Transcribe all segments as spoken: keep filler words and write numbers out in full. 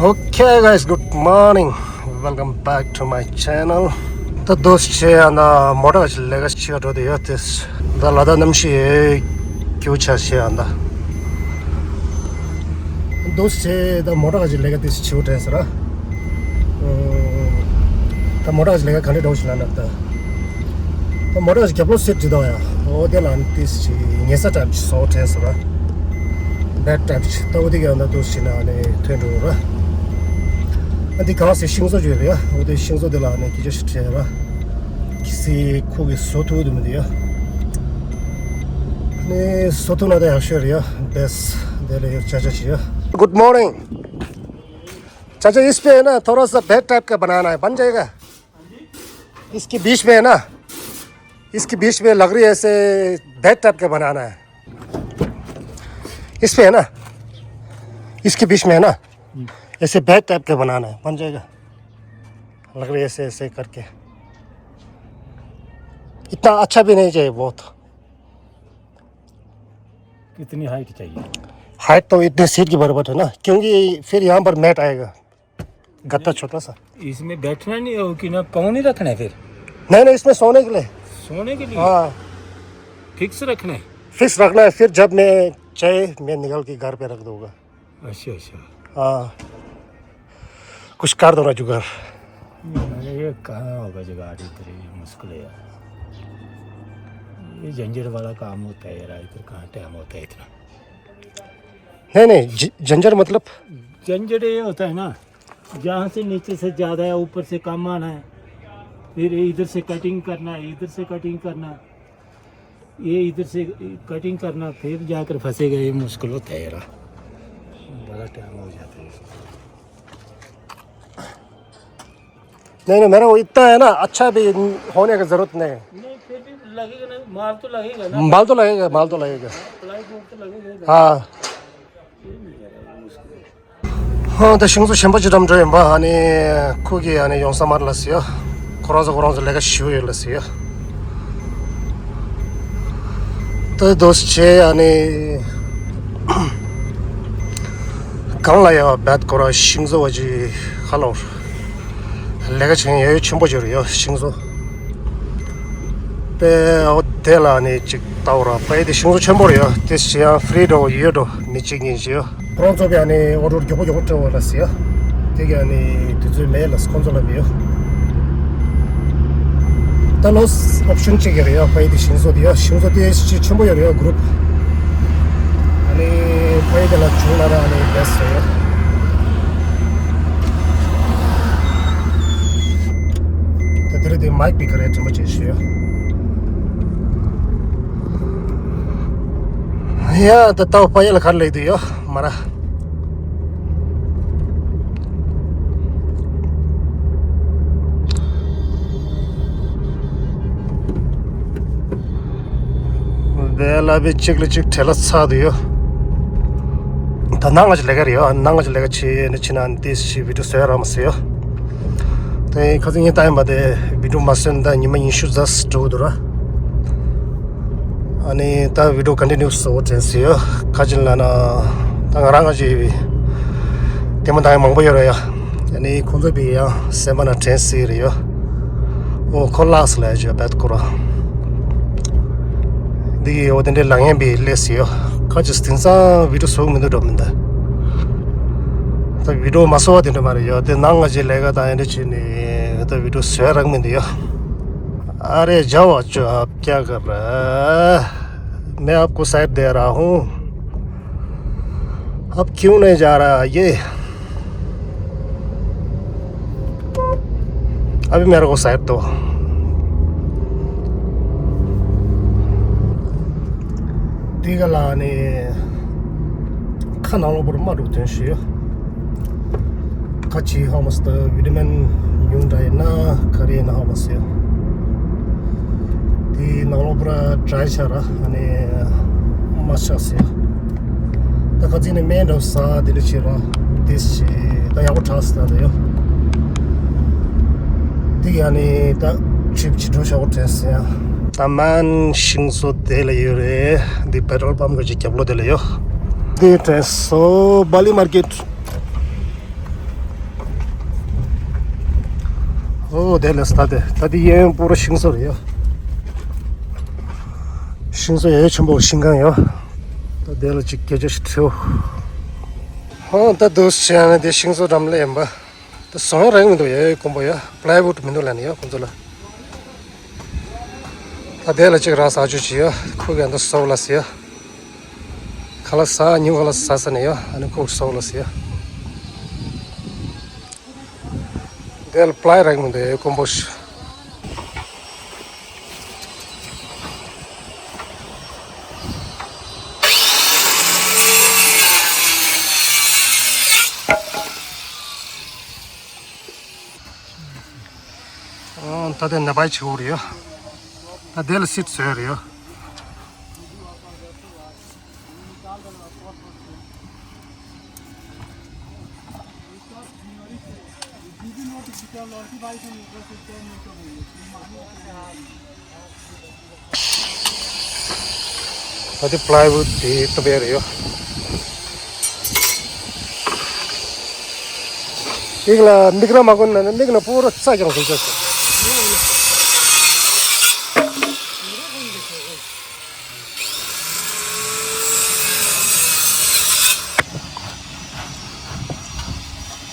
Okay, guys, good morning. Welcome back to my channel. ད་འདུག་སེ་བྱས་ཡང་ད་མོ་ཊ་ག་ཅིག་ལས་ཀ་བྱེད་ག་འགྲོ་བསྡད་ཡོད་དེ། ད་ལ་དྭགས་གནམ་གཤིས་སྐྱིད་པོ་ཆགས་བྱས་ཡང་ད། འདུག་སེ་བྱས་ད་མོ་ཊ་ག་ཅིག་ལས་ཀ་དེ་བྱེད་དགོས་དྲན་སོང་ར། ཨུམ། ད་མོ་ཊ་ག་ཅིག་ལས་ཀ་ག་འདྲ་འགྲོ་བཞིན་ལ་ན་ད། ད་མོ་ཊ་ག་ཅིག་རྒྱབ་ལོགས་སེ་འགྲིལ་དོ་ཡ། འོ་དེ་ལ་ནི་དེ་ཅིག་ཉེ་ས་འདྲ་པོ་ཅིག་བཟོ་དྲན་སོང་ར། བེད་འདྲ་པོ་ཅིག་ད་འོ་དེ་ག་ཡང་ད་འདུག་སེ་བྱས་ན་ནི་ཐོན་འགྲོ་ར། ཨ་འདི་གང་ཟེར་ཤིང་བཟོ་བརྗོད་རེད་ཡ། འོ་དེ་ཤིང་བཟོ་དེ་ལ་ནི་སྐད་ཆ་ཞིག་དྲན་ར། གི་སི་ཁོ་གི་བཟོ་ཐུབ་དུ་མི་འདུག་ཡ། ནི་བཟོ་ཐུབ་ན་ད་ཡག་ཤོས་རེད་ཡ། བེས་དེ་ལ་ཡོད་ཅ་ཅ་ཅི་ཡ། Good morning. चाचा, इस पे है ना, थोड़ा सा बेड टाइप का बनाना है, बन जाएगा? इसके बीच में है ना, इसके बीच में लकड़ी ऐसे बेड टाइप का बनाना है। इस पे है ना, इसके बीच में है ना, ऐसे बेड टाइप का बनाना है, बन जाएगा? लकड़ी ऐसे ऐसे करके। इतना अच्छा भी नहीं चाहिए बहुत। कितनी हाइट चाहिए? हाइट तो इतने सीट के बराबर है ना, क्योंकि फिर यहाँ पर मैट आएगा, गद्दा छोटा सा। इसमें बैठना नहीं हो कि ना, पाँव नहीं रखना है फिर? नहीं, नहीं, इसमें सोने के लिए। सोने के लिए? हाँ। फिक्स रखना है? फिक्स रखना है, फिर जब मैं चाहे, मैं निकाल के घर पे रख दूंगा। अच्छा, अच्छा। हाँ, कुछ कर दो ना जुगाड़। अरे, ये कहाँ होगा जुगाड़ इधर, ये मुश्किल है यार। ये झंझट वाला काम होता है यार, इधर कहाँ टाइम होता है इतना। नहीं, नहीं, झ-, झंझट मतलब? झंझट ये होता है ना, जहाँ से नीचे से ज़्यादा है, ऊपर से कम आना है, फिर इधर से कटिंग करना है, इधर से कटिंग करना, ये इधर से कटिंग करना, फिर जाकर फंसेगा, ये मुश्किल होता है यार, बड़ा टाइम हो जाता है। नहीं, नहीं, मेरा वो इतना है ना, अच्छा भी होने की ज़रूरत नहीं है। नहीं, फिर भी लगेगा ना, माल तो लगेगा ना। माल तो लगेगा, माल तो लगेगा। प्लाईवुड तो लगेगा ना। हाँ। ཧོ། ད་ཤིང་བཟོ་གཞན་པ་ཅིག་འགྲམ་འགྲོ་ཡིན་པ། ཨ་ནི་ཁོ་གིས་ཨ་ནི་ཡོང་ས་མ་རེད་ལབ་ཟེར་ཡ། ཁོ་རང་ཚོ་ཁོ་རང་ཚོ་ལས་ཀ་ཞེ་པོ་ཡོད་ལབ་ཟེར་ཡ། ད་འདུག་སེ་བྱས་ཨ་ནི་གང་ལ་ཡ་བད་ཁོ་རང་ཤིང་བཟོ་བ་ཅིག་ཧ་ལོ། ལས་ཀ་བྱེད་མཁན་ཡ་ཡོ་ཆེན་པོ་ཅིག་རེད་ཡ་ཤིང་བཟོ། པས་འོ་དེ་ལ་ནི་ཅིག་ལྟ་བ་ར། པས་དེ་ཤིང་བཟོ་ཆེན་པོ་རེད་ཡ། དེ་ཞེ་ཡང་ཧྥི་རི་འགྲོ་ཡོད་འགྲོ་མི་གཅིག་གཉིས་ཤིག་ཡོད། ཁོ་རང་ཚོ་པས་ནི་ཨོ་ཌར་མགྱོགས་པོ་མགྱོགས་པོ་སྤྲད་འོ་ལ་ཟེར་ཡ། དེ་ག་ནི་དུས་ཚོད་མེད་ལ་ཁོང་ཚོ་ལ་མི་ཡོད། ད་ལོ་ཨོབ་ཤན་གཅིག་ཡོད་རེད་ཡ། པས་དེ་ཤིང་བཟོ་དེ་ཡ། ཤིང་བཟོ་དེ་ཞེ་ཆེན་པོ་ཡོད་རེད་ཡ། གུ་རུབ། ཨ་ནི་པས་དེ་ལ་བྱུང་ན་ར་ཨ་ནི་བེ་སི་རེད་ཡ། ད་དེ་རིང་དེ་མའིག་པི་ཀ་རེ་དྲི་མ་བྱེད་ཤེས་ཡོད། ཡ་ད་ལྟ་བ་ཡ་ལ་གར་ལེགས་དུ་ཡོད་མ་ར། དེ་ལ་བི་གཅིག་ལ་གཅིག་བྲེལ་ལ་ཚ་དུ་ཡོད། ད་ནང་ང་ཅི་ལས་ཀ་རེད་ཡོད། ནང་ང་ཅི་ལས་ཀ་བྱེད་ནི་ཕྱི་ནང་དེ་ཞིག་བི་ཌིའོ་བཟོས་ར་མ་བཟོས་ཡོད། དེ་ཁ་སང་ངས་ལྟ་ཡིན་པ་དེ་བི་ཌིའོ་མ་བཟོས་ན་ད་ཉི་མ་ཉི་ཤུ་རྩ་འགྲོ་གི་འདུག་ར། ཨ་ནི་ད་བི་ཌིའོ་ཀོན་ཊི་ནིའུ་བཟོ་དྲན་སྲིད་ཡོད། ཁ་ཅིག་ལ་ན་ད་ང་རང་ང་ཅི་ཡོད་པའི་ལྟད་མོ་ལྟ་མཁན་མང་པོ་ཡོད་ར་ཡ། ཨ་ནི་ཁོང་ཚོ་བི་ཡང་སེམས་པ་ན་དྲན་སྲིད་རེད་ཡོད། ཨོ་ཁོ་ལགས་སུ་ལ་ཡ་ཅི་བད་ཁོ་ར། འདི་ཡི་འོ་དེ་འདྲའི་ལངས་ཡན་པའི་ལས་སུ་ཡོད། ཁ་ཅིག་དེང་སང་བི་ཌིའོ་བཟོ་གི་མི་འདུག་འགྲོ་མི་འདུག་ད་བི་ཌིའོ་མ་བཟོ་བ་དེ་འདྲ་མ་རེད་ཡོད། དེ་ནང་ང་ཅི་ལས་ཀ་དང་ཡན་འདྲ་བྱས་ནས་ད་བི་ཌིའོ་བཟོས་རག་མི་འདུག་ཡོད། अरे जाओ जो आप क्या कर रहा है? मैं आपको साइड दे रहा हूँ। अब क्यों नहीं जा रहा ये? अभी मेरे को साइड दो। དེ་ག་ལ་ནི་ཁ་ནང་ལོགས་པོར་མ་འགྲོ་དོན་ཞུ། ཁ་ཆེ་ཧ་མ་སི་ཏ་བི་ཏ་མིན་ཉུང་འདྲ་ཡིན་ན་ག་རེ་ཡིན་ན་ཧ་མ་སི། དེ་ནང་ལོགས་པོར་ཌ་རའི་ཆགས་ར་ཨ་ནི་མ་ཆགས་སི། ད་ཁ་ཚིག་ནི་སྨན་འདྲ་ཟ་དེ་འདྲ་བྱེད་ར་དེ་ཞེ་ད་ཡག་པོ་དྲག་སི་ད་ད་ཡོ། དེ་ཡ་ནི་ད་ཁྲིབ་ཅི་འགྲོ་ཤག་པོ་དྲན་སི་ཡ། ད་མན་ཤིང་བཟོ་དེ་ལ་ཡོད་རེད། འདི་པེ་ཊོལ་པམ་གི་རྒྱབ་ལོགས་དེ་ལ་ཡོད། འདི་དྲན་སོ་བྷ་ལི་མར་ཀེཊ། ཨོ་དེ་ལས་ད་དེ་ད་དེ་གཡས་གཡོན་པུ་ར་ཤིང་བཟོ་རེད་ཡ། ཤིང་བཟོ་ཡ་ཆེན་པོ་ཤིང་ཁང་ཡ། ད་དེ་ལ་ཅིག་སྐད་ཆ་ཞིག་དྲིའོ། ཧོ་ད་དུ་བྱས་ན་དེ་ཤིང་བཟོ་འགྲམ་ལ་ཡིན་པ། ད་བཟོ་ཡ་རག་མི་འདུག་ཡ། ཡ་ཀོང་པོ་ཡ་པ་ལའི་ཝུད་མི་འདུག་ལ་ནི་ཡ་ཁོང་ཚོ་ལ། ད་དེ་ལ་ཅིག་ར་ཟ་ཆུ་ཅི་ཡ་ཁུ་ག་འདི་སོག་ལ་སི་ཡ། ཁ་ལག་ཟ་ཉིན་ཁ་ལག་ཟ་ས་ནི་ཡ་ཨ་ནི་ཁུ་སོག་ལ་སི་ཡ། དེ་ལ་པ་ལའི་རག་མི་འདུག་ཡ་ཀོང་པོ་ཤི། ཨོ་ད་དེ་ནེ་པཱལ་ཆེ་བོ་རེད་ཡ། ད་དེ་ལ་སིད་བཟོས་རེད་ཡ། ད་དེ་པ་ལའི་ཝུད་དེ་ཏུ་བེ་རེད་ཡོ། ཡིག་ལ་མིག་ར་མ་གོན་ན་ནི་མིག་ན་པོ་ར་རྩ་ཀྱང་ཟུག་ཅག་སོང་།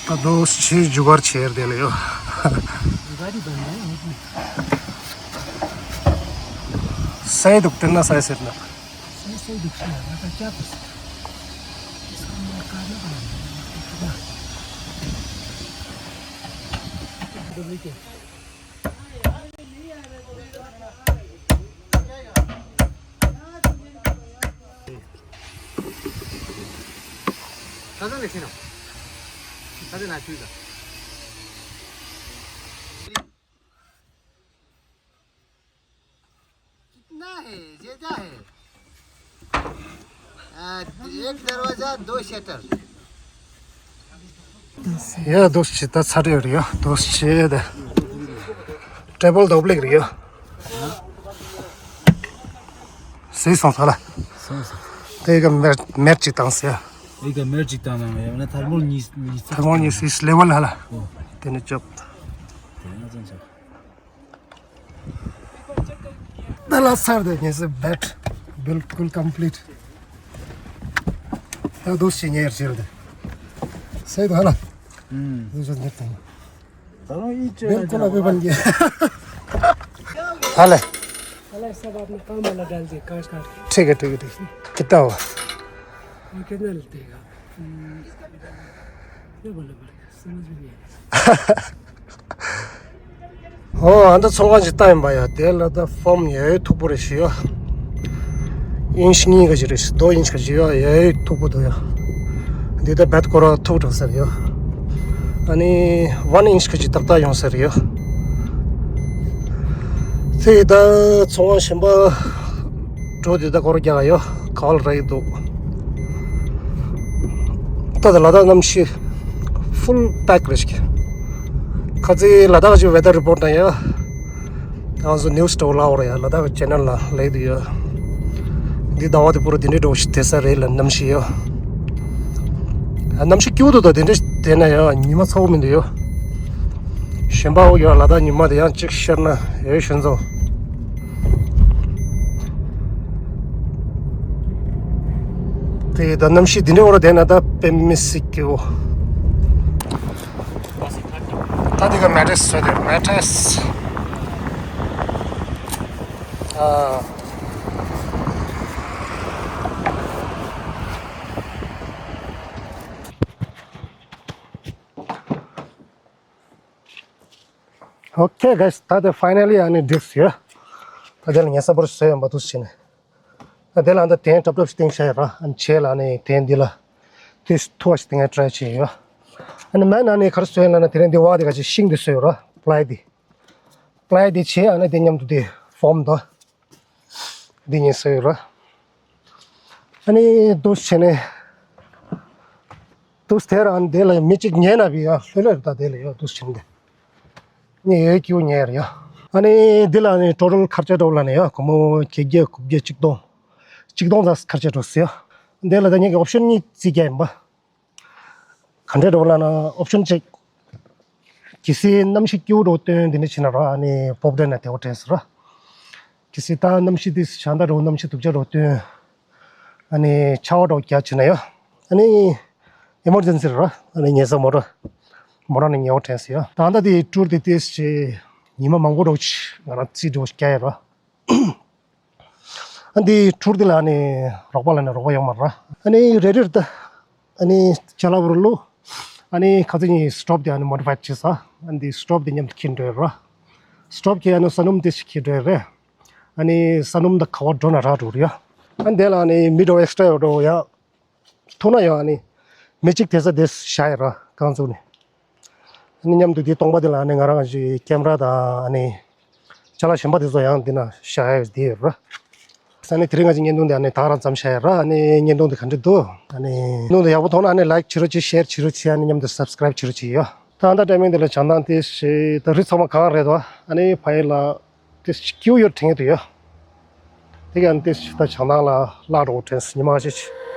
ད་དུང་ཕྱིར་རྒྱུག་པར་བྱེད་དེ་ལ་ཡོད། སའི་འདུག་དེ་ན་སའི་ཟེར་ན། कितना है? ये क्या है? आ, एक दरवाजा, दो शटर। ཡ་འདུག་སེ་ད་ཚར་ཡོད་རེད་ཡ། འདུག་སེ་ད་ཊེ་བལ་རྡོག་པ་ལེགས་རེད་ཡ། ཟས་སོང་ས་ལ། སོང་སོང་། དེ་ག་མེར་མེར་ཅིག་བཏང་ཟེར་ཡ། དེ་ག་མེར་ཅིག་བཏང་ན་ཡང་ན་ཐལ་མོ་གཉིས་གཉིས་ཐལ་མོ་གཉིས་སིས་ལེ་ཝལ་ཧ་ལ། ཨོ། དེ་ནི་ཅོབ། དེ་ན་ཅན་ཆགས། ད་ལ་སར་དེ་ཉེ་སེ་བེད་བིལ་ཀུལ་ཀམ་པི་ལིཊ། ད་འདུག་སེ་ཉེར་ཅིར་དེ། སེ་ད་ལ། ཨུམ། འདུག་སེ་ཉེར་དང་། ད་རུང་ཡིད་ཆེས་བེལ་ཀུལ་ཨ་བེ་བན་གྱི། ཧ་ལེ། पहले सब आपने काम वाला डाल दिया, कांच काट के। ठीक है, ठीक है, ठीक है। कितना हुआ? ये कितना लगेगा? हम्म, ये बोलो, बोलो, समझ में नहीं आया। ཨོ་ཨ་ད་ཚོང་ཁང་ཅིག་ལྟ་ཡིན་པ་ཡ། དེ་ལ་ད་ཕོམ་ཡ་ཡོད་མཐུག་པོ་རེད་ཤི་ཡ། ཨིན་ཤི་གཉིས་ཀ་ཅིག་རེད་ཤི། རྡོ་ཨིན་ཤི་ཀ་ཅིག་ཡ་ཡ་ཡོད་མཐུག་པོ་འདུག་ཡ། འདི་ད་བེད་ཀོ་ར་མཐུག་དྲགས་ཟེར་ཡ། ཨ་ནི་ཝན་ཨིན་ཤི་ཀ་ཅིག་ཏག་ཏག་ཡོང་ཟེར་ཡ། དེ་ད་ཚོང་ཁང་གཞན་པ་འགྲོ་དེ་ད་སྐོར་རྒྱག་ཡོད་ག་བ་ལ་རག་གི་འདུག་ད་ད་ལ་དྭགས་གནམ་གཤིས་ཕུལ་པེག་རེད་ཤག་ཁ་ཚིག་ལ་དྭགས་ཀྱི་ཝེ་དར་རི་པོར་ད་ཡ། ང་ཚོ་ནིའུ་སི་འདྲ་བོ་ལ་འོ་ར་ཡ། ལ་དྭགས་ཀྱི་ཅེ་ནལ་ལ་ལེགས་འདུག་ཡ། འདི་ཟླ་བ་དེ་པུ་ར་དེ་འདྲའི་འགྲོ་ཞིག་དེ་ས་རེད་ལ་གནམ་གཤིས་ཡ། གནམ་གཤིས་སྐྱིད་པོ་འདུག་ད་དེ་འདྲ་དེ་ན་ཡང་ཉི་མ་ཚ་བོ་མི་འདུག་ཡོ། གཞན་པ་འོ་ཡོ་ལ་དྭགས་ཉི་མ་དེ་ཡང་གཅིག་ཤར་ན་ཡོད་ཤུན་ཚོ། དེ་ད་གནམ་གཤིས་དེ་འདྲ་འོ་ར་དེ་ན་ད་དཔེ་མི་སྲིད་སྐྱིད་པོ། ད་དེ་ག་མེ་ཏྲེས་བཟོས་དེ་མེ་ཏྲེས། ཨ། ཨོ་ཁེ་གཱས། ད་དེ་ཕའི་ནལ་ལི་ཨ་ནི་འགྲིགས་ཡོད། ད་དེ་ལ་ཉལ་ས་པོ་རེ་བཟོས་ཡོད་པ་འདུག་བྱས་ནས། ད་དེ་ལ་ཨ་ནི་ད་ཐེངས་གྲབ་གྲབ་ཞིག་བཏིང་བཞག་ཡོད་ར། ཨ་ནི་བྱས་ལ་ཨ་ནི་ཐེངས་འདི་ལ་དུས་ཐུ་བ་ཞིག་བཏིང་ཡ་ཊ་རའི་བྱས་ཡོད། ཨ་ནི་མེན་ཨ་ནི་ག་རེ་བཟོས་ཡོད་ལབ་ན་དེ་རིང་འདི་བ་དེ་ག་ཅིག་ཤིང་དེ་བཟོས་ཡོད་ར། པ་ལའི་དེ། པ་ལའི་དེ་བྱས་ཨ་ནི་དེ་མཉམ་དུ་དེ་ཕོམ་དང་། འདི་གཉིས་བཟོས་ཡོད་ར། ཨ་ནི་འདུག་བྱས་ནས། འདུག་དེར་ཨ་ནི་དེ་ལ་མི་གཅིག་ཉལ་ན་བི་ཡ་ལྷོད་ལྷོད་རེད། ད་དེ་ལ་ཡོད་འདུག་བྱས་ནས་འདི། ནི་ཡོད་སྐྱིད་པོ་ཉལ་རེད་ཡ། ཨ་ནི་འདི་ལ་ནི་ཊོ་ཊལ་ཁ་ཆེ་འགྲོ་ལ་ནི་ཡ་སྒོར་མོ་བརྒྱད་བརྒྱ་དགུ་བརྒྱ་གཅིག་སྟོང་། གཅིག་སྟོང་ཙམ་ཁ་ཆེ་འགྲོ་ཟེར་ཡ། འདི་ལ་ད་ཉིད་ཀྱི་ཨོབ་ཤན་གཉིས་རྩིས་རྒྱག་ཡིན་པ། ག་འདྲས་འགྲོ་ལབ་ན་ཨོབ་ཤན་གཅིག་གལ་སྲིད་གནམ་གཤིས་སྐྱིད་པོ་འདྲ་བོ་སྟོན་དེ་འདྲ་བྱས་ན་ར། ཨ་ནི་སྤོབས་ལྡན་ན་བདེ་པོ་དྲན་སོང་ར། གལ་སྲིད་ད་གནམ་གཤིས་དེ་ཇ་མདའ་འདྲ་བོ་གནམ་གཤིས་སྡུག་ཅག་འདྲ་བོ་སྟོན། ཨ་ནི་ཆར་པ་འདྲ་བོ་རྒྱག་བྱས་ན་ཡ། ཨ་ནི་ཨི་མར་ཇེན་སི་ར། ཨ་ནི་ཉལ་ས་མོ་ཊ། མོ་ཊ་ནས་ཉལ་བ་དྲན་སོང་ཡ། ད་ལྟ་དེ་ཊུར་དེ་ཏོག་ཙམ་ཉི་མ་མང་པོ་འདྲ་བོ་ཅིག་ང་རང་རྩིས་འདྲ་བོ་ཅིག་བརྒྱབ་ཡོད་ར། ཨ་འདི་ཊུར་དེ་ལ་ཨ་ནི་རོགས་པ་ལ་ནི་རོགས་པ་ཡོད་མ་རེད། ཨ་ནི་རེ་རེར་ད་ཨ་ནི་ཅ་ལག་བོར་ལོ། ཨ་ནི་ཁ་ཚིག་གཉིས་སི་ཊོབ་དེ་ཨ་ནི་མོ་ཌི་ཕའེ་བྱས་ས། ཨ་འདི་སི་ཊོབ་དེ་མཉམ་དུ་འཁྱེར་འགྲོ་ཡོད་ར། སི་ཊོབ་ཁྱེར་ཨ་ནི་ས་སྣུམ་དེ་ཞིག་འཁྱེར་འགྲོ་ཡོད་རེད། ཨ་ནི་ས་སྣུམ་ད་ག་བ་འགྲོ་ན་རག་འགྲོ་རེད་ཡ། ཨ་འདི་ལ་ཨ་ནི་མི་འདྲ་བོ་ཨེག་སི་ཊྲ་ཡོད་འགྲོ་ཡ། ཐུག་ན་ཡང་ཨ་ནི་མི་གཅིག་བསྡད་ས་དེ་བཞག་ཡོད་ར། རྐང་བཙུགས་ནས། ཨ་ནི་མཉམ་དུ་དེའི་སྟོང་པ་དེ་ལ་ཨ་ནི་ང་རང་གི་ཀེམ་ར་དང་ཨ་ནི་ཅ་ལག་གཞན་པ་དེ་ཚོ་ཡང་འདི་ན་བཞག་ཡོད་དེ་ཡོད་ར། ས་ནི་དེ་རིང་ང་ཅིག་བརྙན་ཐུང་དེ་ཨ་ནི་ད་རང་ཙམ་བཞག་ཡོད་ར། ཨ་ནི་བརྙན་ཐུང་དེ་ག་འདྲ་འདུག་ཨ་ནི་བརྙན་ཐུང་དེ་ཡག་པོ་མཐོང་ན་ཨ་ནི་ལའིཀ་བྱེད་རོགས་གྱིས། ཤེར་བྱེད་རོགས་གྱིས། ཨ་ནི་མཉམ་དུ་སབ་སི་ཀ་རའིབ་བྱེད་རོགས་གྱིས་ཡ། ད་ལྟ་ཊའི་མིང་དེ་ལ་བྱང་ཐང་དེ་ཞེས་ད་རི་ཚང་མ་གངས་རེད་དོ། ཨ་ནི་ཕ་ཡི་ལ་དེ་སྐྱིད་པོ་ཡོད་དྲན་གྱི་འདུག་ཡ། དེ་ག་ཨ་ནི་དེ་ད་བྱང་ཐང་ལ་བརླག་འགྲོ་དྲན་སོང་། ཉི་མ་ཞིག་